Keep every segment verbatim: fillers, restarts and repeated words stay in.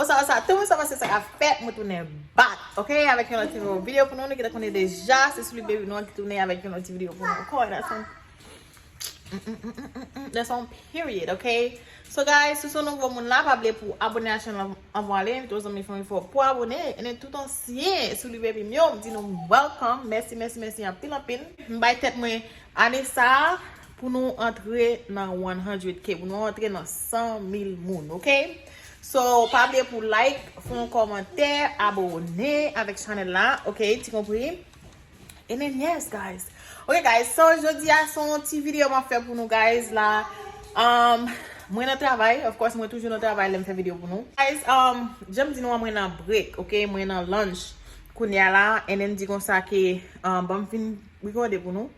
Sa, sa, tout moun sa pase sa ka fèt, mwen tounen back, ok? Avèk yon lòt ti videyo pou nou, nou gentan konnen deja, se Souli Baby nou an ki tounen avèk yon lòt ti videyo pou nou ankò, that's on, that's on period, ok? So guys, si w se yon nouvo moun la, pa bliye pou abone a chanèl lan anvan ale, envite yon zanmi fanmi fò pou abone, and then tout ansyen Souli Baby m yo, m di nou welcome, mèsi, mèsi, mèsi anpil, anpil. M bay tèt mwen ane sa a, pou nou antre nan one hundred K, pou nou antre nan san mil moun, ok? So, pa bliye pou like, fè yon kòmantè, abone avèk chanèl la, ok? Ti konpri? And then, yes, guys. Ok, guys, so, jodi a, se yon ti videyo m ap fè pou nou, guys, la. Um, mwen nan travay, of course, mwen toujou nan travay lè m fè videyo pou nou. Guys, um, jan m di nou an, mwen nan break, ok? Mwen nan lunch kounye a la, and then di konsa ke, um, ban m fin rekòde pou nou.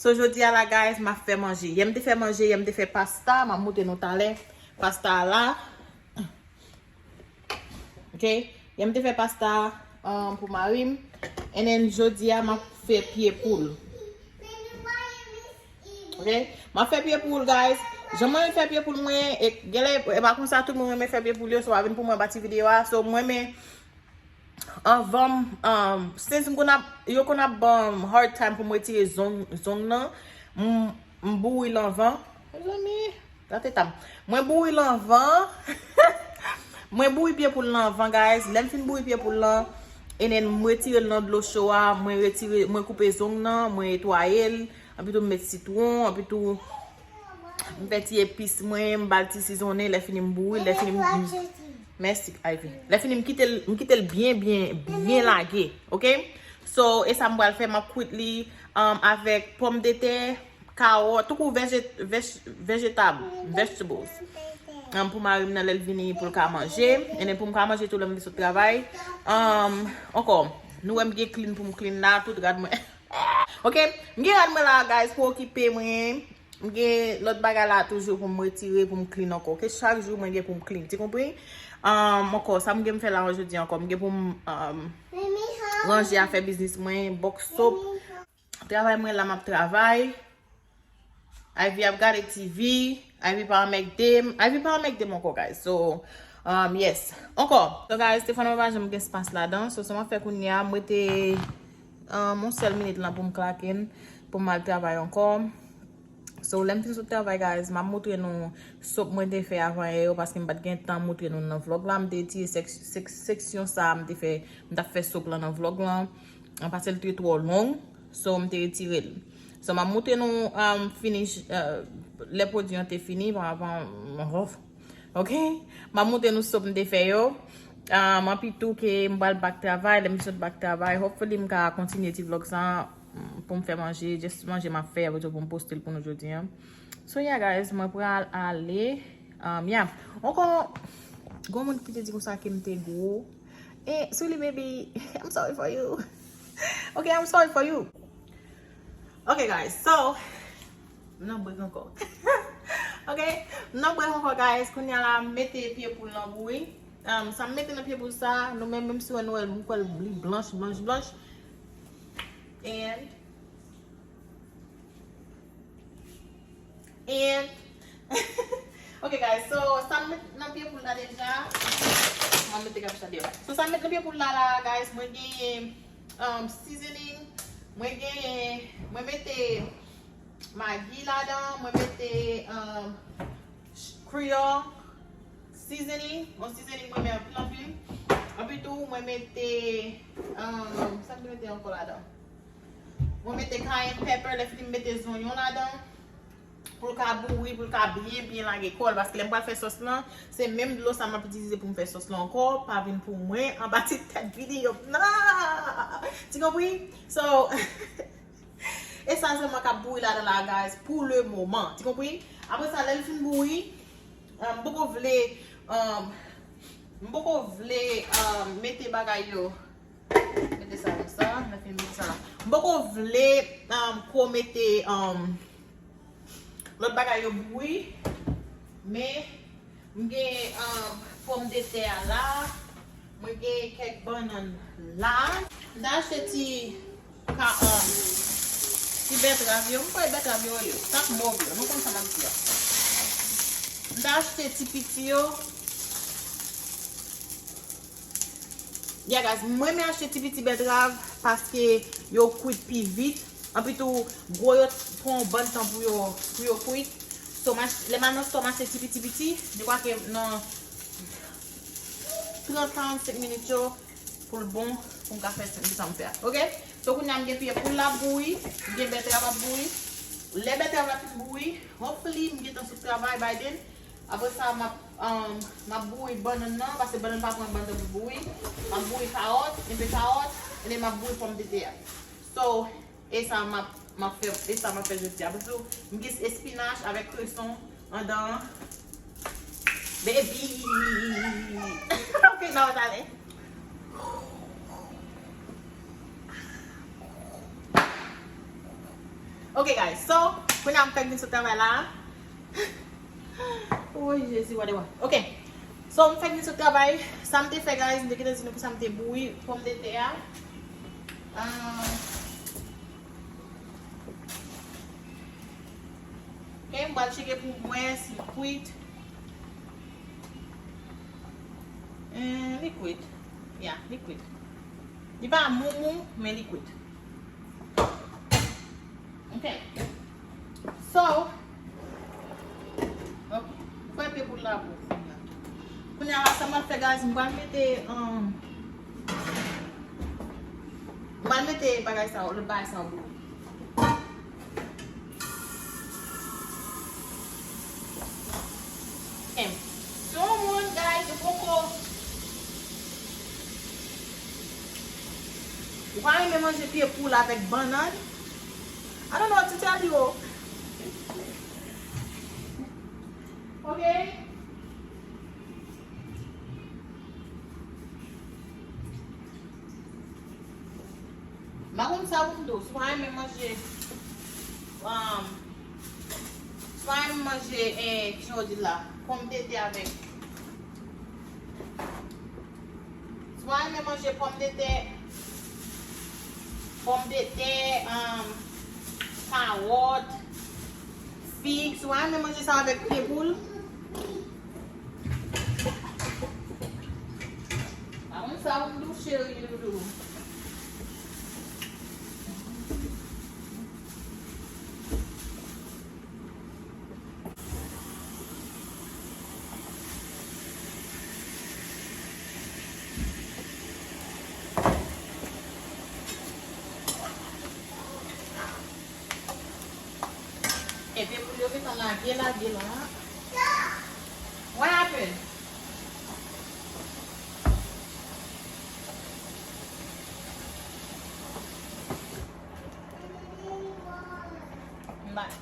So, jodi a la, guys, m ap fè manje. Yè m te fè manje, yè m te fè pasta, m ap montre nou talè pasta a la. Ok? Yè m te fè pasta, um, pou mari m. And then, jodi a, m ap fè pye poul. Ok? M ap fè pye poul, guys. Jan mwen fè pye poul mwen, e, genlè, e pa konsa tout moun renmen fè pye poul yo, so pa vin pou mwen anba ti videyo a. So, mwen, men, anvan m, um, since m konn ap, yo konn ap ban m hard time pou m retire zong, zong nan, m, m bouri l anvan. Mezanmi, gate ta m. Mwen bouri l anvan. Mwen bouri pye poul lan anvan, guys. Lè m fin bouri pye poul lan, and then m retire l nan dlo cho a, mwen retire, mwen koupe zong nan, mwen netwaye l, anpi tou m met sitwon, anpi tou m fè ti epis mwen, m ba l ti sizonnen, lè fini m bouri, lè fini m, mèsi, Ivy. Lè fini m kite l, m kite l byen, byen, byen lage, ok? So, e sa m pral fè, m ap kwit li, um, avèk pòmdetè, kawòt, tankou vèje-, vèj-, vejetab, vegetables. Um, pou mari m nan lè l vini pou l ka manje, and then pou m ka manje tou lè m sot travay. Um, ankò, nou wè m gen clean pou m clean la, tout rad mwen. Ok, m gen rad mwen la, guys, pou okipe mwen. M gen lòt bagay la toujou pou m retire, pou m clean ankò. Ok, chak jou mwen gen pou m clean. Ti konpri? Um, ankò, sa m gen m fè la jodi ankò. M gen pou m, um, ranje afè biznis mwen, box soap. Travay mwen la, m ap travay. Ivy ap gade T V. Ivy pa anmègde m. Ivy pa anmègde m ankò, guys. So, um, yes. Ankò. So, guys, Stefano pa janm gen espas ladan. So, sa m ap fè kounye a, m rete, um, yon sèl minit lan pou m klake n, pou m al travay ankò. So, lè m fin sot travay, guys, m ap montre nou soap mwen te fè avan yè yo, paske m pa t gen tan montre nou nan vlòg la. M te retire sèk-, sèk-, seksyon sa a, m te fè, m t ap fè soap lan nan vlòg lan. An pase l te twò long, so m te retire l. So, m ap montre nou, um, finish, uh, lè pwodui an te fini, pa, pa, ok? M ap montre nou soap m te fè yo. Um, anpi tou ke m pral back travay, lè m sot back travay, hopefully m ka kontinye ti vlòg sa, mm, pou m fè manje, just manje m ap fè, apre tou pou m poste l pou nou jodi a. So, yeah, guys, mwen pral ale. Um, yeah. Ankò, gon moun ki te di konsa ke m te gwo. Eh, Souli baby, I'm sorry for you. Ok, I'm sorry for you. Ok, guys, so, m nan break ankò. Ok, m nan break ankò, guys. Kounye a la, m mete pye poul nan bouyi. Um, sa m mete nan pye poul sa, nou menm, menm si wè nou wè, m kwè li blanch, blanch, blanch. And And, ok, guys, so, sa m met nan pye poul la deja. Mwen mete kapicha deyò. So, sa m met nan pye poul la, la, guys, mwen genyen, um, seasoning, mwen genyen, mwen mete Maggi ladan, mwen mete, um, Creole seasoning, yon seasoning mwen renmen anpil, anpil. Anpi tou, mwen mete, um, sa m te mete ankò ladan? Mwen mete cayenne pepper, lè fini m mete zonyon ladan. Pou l ka bouri, pou l ka byen, byen lage kò l. Paske lè m pral fè sòs lan, se menm dlo sa m ap itilize pou m fè sòs lan ankò. Pa vin pou mwen anba ti tèt videyo m nan. Ti konpri? So, e sa sèlman k ap bouri ladan la, guys, pou le moman. Ti konpri? Apre sa, lè l fin bouri, um, m poko vle, um, m poko vle, um, mete bagay yo. Mete sa konsa, mwen fin mete sa la. M poko vle, um, ko mete, um, lòt bagay yo bouyi, men m gen, um, pòmdetè a la, mwen gen kèk bannann la. M ta achte ti ka, um, ti bètrav yo, m kwè bètrav yo rele yo, sak mòv yo, nou konn sa m ap di a. M ta achte ti piti yo, Yeah, guys, mwen renmen achte ti piti bètrav paske yo kwit pi vit. Anpi tou, gwo yo pran yon bann tan pou yo, pou yo kwit. So, m ach-, lè m al nan store, m achte ti piti piti, dekwa ke nan trant, karannsenk minit yo, pou l bon, pou m ka fè sa m fè a. Oke? So, kounye a m gen pye poul la bouyi, m gen bètrav ap bouyi. Lè bètrav la fin bouyi, hopefully, m gentan sot travay by then. Apre sa, m ap, um, m ap bouyi bannann nan, paske bannann pa pran bann tan pou bouyi. M ap bouyi kawòt, enpe kawòt, and then m ap bouyi pòmdetè a. So, e sa m ap, m ap fè, e sa m ap fè jodi a. Apre tou, m gen espinach avèk kreson andan an. Baby! Ok, nan w ale. Ok, guys, so, kounye a m fèk vin sot travay la. Woy, Jezi, whatever. Ok. So, m fèk vin sot travay. Sa m te fè, guys, m te gentan di nou pou sa m te bouyi pòmdetè a. Ah. Ok, m pral tcheke pou m wè si l kwit. Eh, li kwit. Ya, li kwit. Li pa mou mou, men li kwit. Ok. So, ok. Fè pye poul la pou kounye a. Kounye a la, sa m ap fè, guys, m pral mete, um, m pral mete bagay sa yo, lòt bagay sa yo pou Ok. Si yon moun, guys, ou poko, ou pa renmen manje pye poul avèk bannann, I don't know what to tell you. Ok? M pa konn sa pou m di w. Si w pa renmen manje, um, si w pa renmen manje, eh, kijan w di l la, pòmdetè avèk, si w pa renmen manje pòmdetè, pòmdetè, um, kawòt, fig, si w pa renmen manje sa avèk pye poul, pa konn sa pou m di w, cheri doudou. Epi pou yo gentan lage, lage la. What happened? Bye.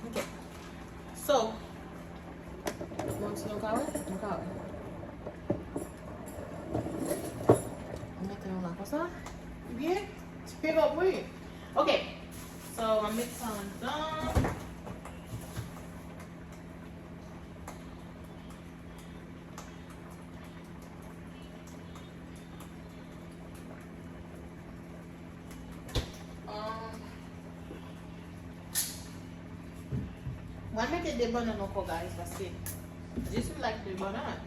Ok. So, bon, si nou ka wè, nou ka wè. Mete yon la konsa. Byen. Ti pick up, wi. Ok. So, mwen met sa anndan. Um, mwen mete de bannann ankò, guys, paske je suis like de bannann.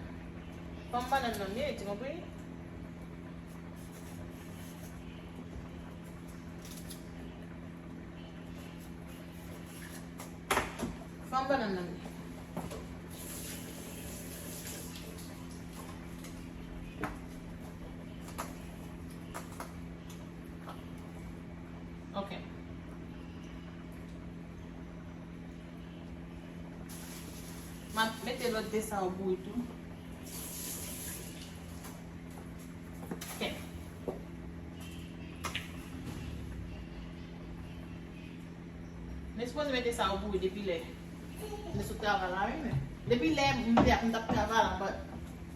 Fanm bannann nan ye, tu compris? Fanm bannann nan ye. Ok. M ap mete lòt de sa yo bouyi tou. Ok. M sipoze mete sa yo bouyi depi lè m te sot travay la, wi, men. Depi lè m te, m t ap travay la, but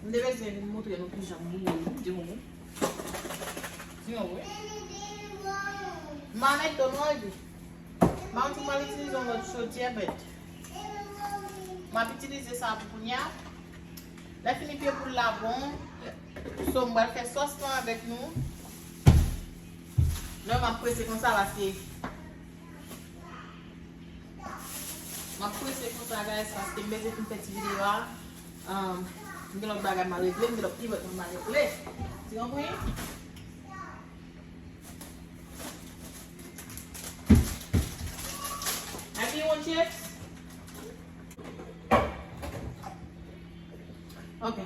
m te bezwen vin montre nou kijan m bouyi, di nou. Di nou, wi. M a McDonald's. M a di m al itilize yon lòt chodyè, but m ap itilize sa pou kounye a. Lè fini pye poul la bon, so m pral fè sòs lan avèk nou. Non, m ap prese konsa paske, m ap prese konsa, guys, paske m bezwen fin fè ti videyo a. Um, M gen lòt bagay m a regle, m gen lòt event mwen m a regle. Ti konprann? Happy one, chips? Ok.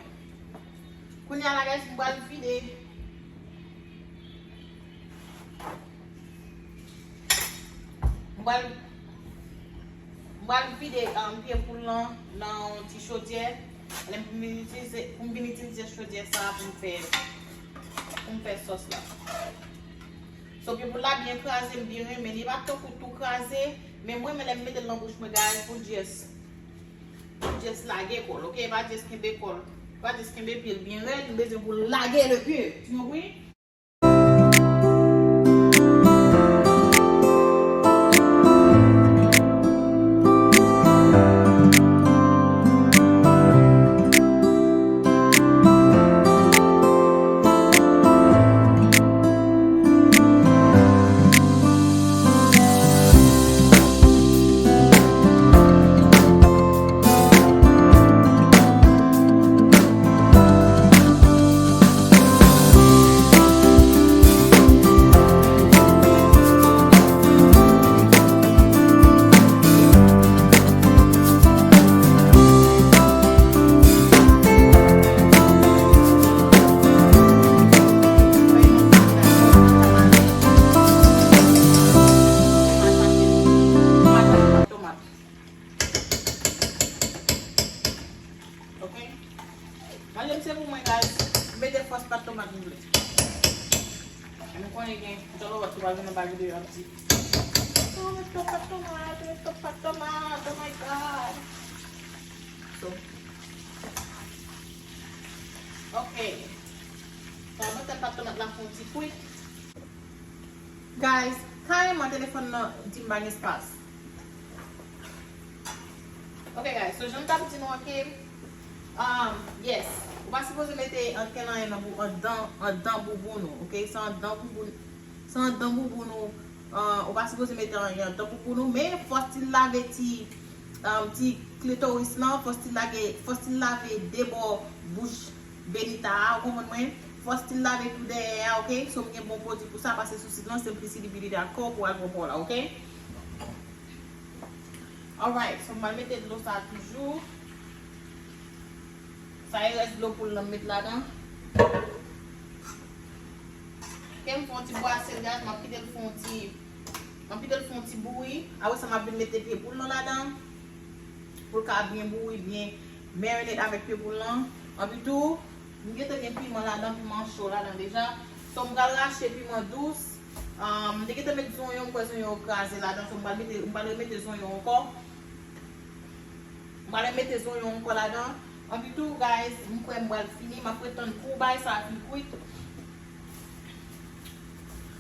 Kounye a la, guys, m pral vide. M pral, m pral vide, um, pye poul lan nan yon ti chodyè. Lè m vin itilize, pou m vin itilize chodyè sa a pou m fè, pou m fè sòs la. So, pye poul la byen kraze, m byen renmen. Li pa tankou tou kraze, men mwen renmen lè m mete l nan bouch mwen, guys, pou l just, pou l just lage kò l, ok? Pa just kenbe kò l. Pa just kenbe pye l byen rèd, m bezwen pou l lage le pye. Tu compris? Ok? Manje m se pou mwen, guys. M mete fòs pat tomat m vle. Nou konnen gen yon lòt ki pral vin anba videyo ap di, "Oh, met twòp pat tomat, met twòp pat tomat, oh my God." So, ok. So, mwen mete pat tomat la fè yon ti kwit. Guys, kareman telefòn nan di m pa gen espas. Ok, guys, so jan m t ap di nou an ke, um, yes, ou pa sipoze mete ankenn anyen nan bou-, anndan, anndan bouboun ou, ok? Se anndan bouboun, se anndan bouboun ou, uh, ou pa sipoze mete anyen anndan bouboun ou, men fòs ti lave ti, um, ti klitoris lan, fòs ti lage, fòs ti lave de bò bouch Benita a, ou konprann mwen? Fò still lave tou dèyè a, ok? So, m gen bon pwodui pou sa, pase sou sit lan, Simplicity Beauty dot co pou al pran pa w la, ok? Alright, so m al mete dlo sa toujou. Sa e rès dlo poul lan m met ladan. Ok, m fè yon ti bwase l, guys, m ap kite l fè yon ti, m ap kite l fè yon ti bouyi. Apre sa, m ap vin mete pye poul lan ladan. Pou l ka byen bouyi, byen marinate avèk pye poul lan. Anpi tou, m gentan gen piman ladan, piman cho ladan deja. So, m pral rache piman dous. Ah, m te gentan met zonyon, m kwè zonyon yo kraze ladan. So, m pral mete, m pral remete zonyon ankò. M pral remete zonyon ankò ladan. Anpi tou, guys, m kwè m pral fini. M ap ret tann pou bagay sa a fin kwit.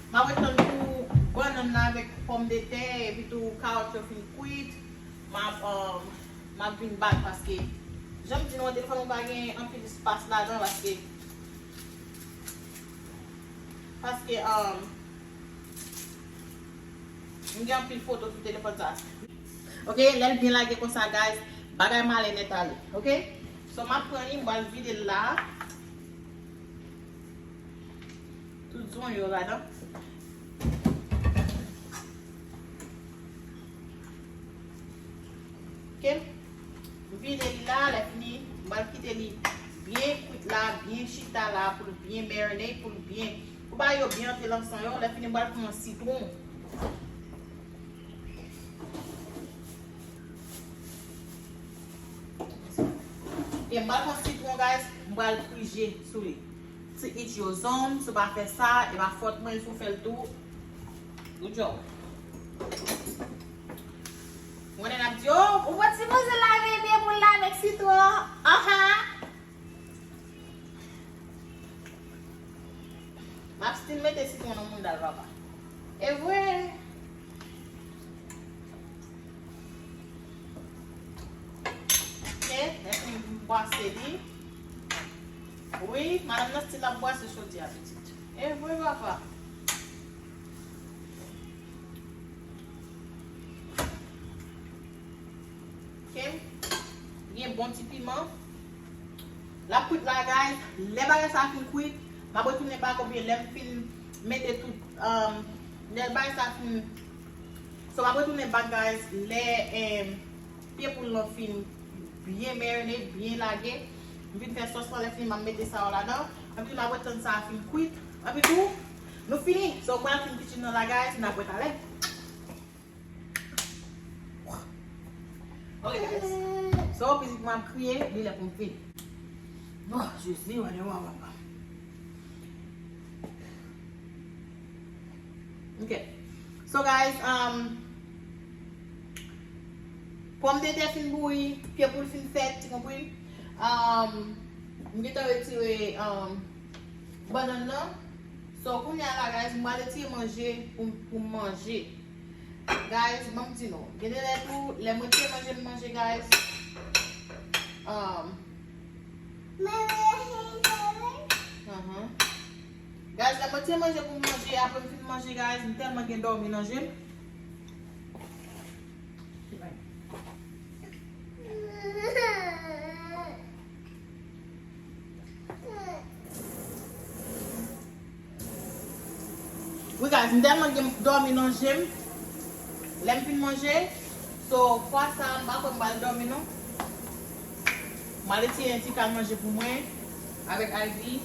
M ap ret tann pou bannann nan avèk pòmdetè, epi tou kawòt yo fin kwit. M ap, um, m ap vin bak paske, jan m di nou an, telefòn mwen pa gen anpil espas ladan paske, paske, um, m gen anpil foto sou telefòn sa. Ok, lè l byen lage konsa, guys, bagay male nèt ale. Ok? So, m ap pran li, m pral vide l la. Tout zonyon yo ladan. Ok. M vide li la, lè fini, m pral kite li byen kwit la, byen chita la, pou l byen marinate, pou l byen, pou bagay yo byen antre lan san yo. Lè fini, m pral pran sitwon. E m pral pran sitwon, guys, m pral pri je sou li. To each your own, si w pa fè sa, e pa fòt mwen si w fè l tou. Good job. Mwen n ap di, oh, ou pa t sipoze lave pye poul la avèk sitwon. Aha. M ap still mete sitwon nan mounda l, papa. E vre. Ok, lè fini m bwase li. Wi, madanm nan still ap bwase chodyè a, pitit. E vre, papa. Ok. Gen bon ti piman. L ap kwit la, guys. Lè bagay sa fin kwit, m ap retounen back oubyen lè m fin mete tout, um, lè bagay sa fin, so m ap retounen back, guys, lè, em, pye poul lan fin byen marinate, byen lage. M fin fè sòs lan, lè fini m ap mete sa yo ladan. Anpi tou n ap ret tann sa fin kwit. Anpi tou, nou fini. So m pral fin kitchen nan la, guys, n ap ret talè. Ok, guys. So, mizik mwen ap kriye, li lè pou m fini. Oh, Jezi, wè de wawawa. Ok. So, guys, um, pòmdetè fin bouyi, pye poul fin fèt, ti konprann? Um, m gentan retire, um, bannann nan. So, kounye a la, guys, m pral retire manje pou, pou m manje. Guys, ban m di nou, gen de lè tou, lè mwen te manje, m manje, guys. Um, Guys, lè mwen te manje pou m manje, apre m fin manje, guys, m tèlman gen dòmi nan je m. Wi, guys, m tèlman gen dòmi nan je m. Lè m fin manje, so, fwa sa, m pa kwè m pral dòmi, non. M ale tiye yon ti kal manje pou mwen, avèk Ivy.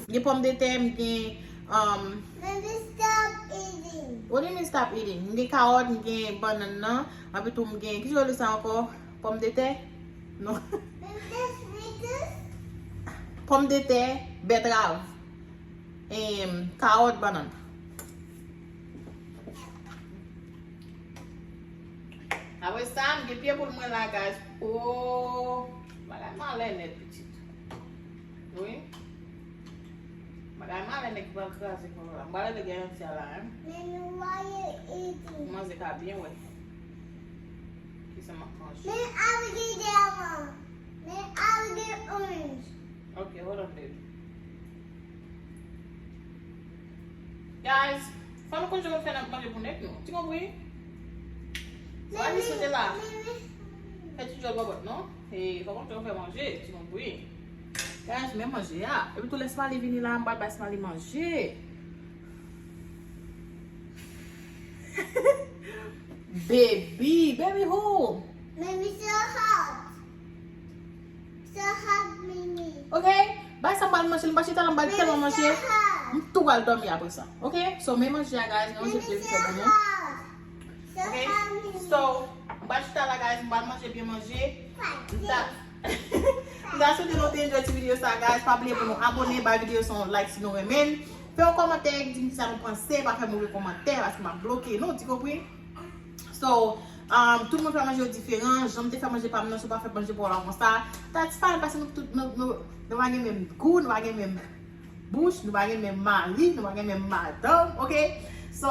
M gen pòmdetè, m gen, um, Baby, stop eating. What do you mean, stop eating? M gen kawòt, m gen bannann nan, anpi tou m gen, ki joli sa ankò? Pòmdetè? Non. Baby, this, this. Pòmdetè, bètrav. Em, kawòt, bannann. Apre sa, m gen pye poul mwen la, guys. Oh, bagay malè nèt, pitit. Wi. Bagay malè nèt ki pral kraze kò la. M pral leve garanti a la, hein. Mommy, why you eating? Manzè ka byen wè. Kisa m ap manje? Me, I will get that one. Me, I will get orange. Ok, hold on, baby. Guys, fò nou konn jan nou fè nan manje pou nèg nou. Ti konpri? Sa pa jis rete la. Fè ti djòl bòbòt, non. E fò konn jan nou fè manje, ti konpri? Guys, men manje a. Epi tou lè Smiley vini la, m pral bay Smiley manje. Baby, baby who? Baby so hot. So hot, Mimi. Ok, bay sa m pral manje, m pa chita la, m pral tèlman manje. M tou pral dòmi apre sa. Ok, so men manje a, guys, men manje m te fè pou nou. Ok, so, m pral chita la, guys, m pral manje byen manje. M ta, m ta swete nou te enjoy ti videyo sa, guys. Pa bliye pou nou abòne, bay videyo sa yon like si nou renmen l. Fè yon kòmantè, di m kisa nou panse, pa fè move kòmantè, paske m ap bloke nou, ti konpri? So, um, tout moun fè manje yo diferan. Jan m te fè manje pa m nan, si w pa fè manje pa w la konsa, that's fine, paske nou tout, nou, nou, nou pa gen menm gou, nou pa gen menm bouch, nou pa gen menm mari, nou pa gen menm madanm, ok? So,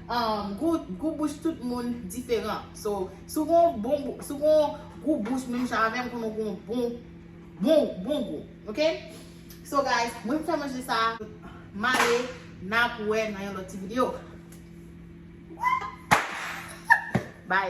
um, gou, gou bouch tout moun diferan. So, si w gen yon bon bou-, si w gen yon gou bouch menm jan avè m, konnen w gen yon bon, bon, bon gou, ok? So, guys, mwen fè manje sa, m ale, n ap wè nan yon lòt ti videyo. Bye.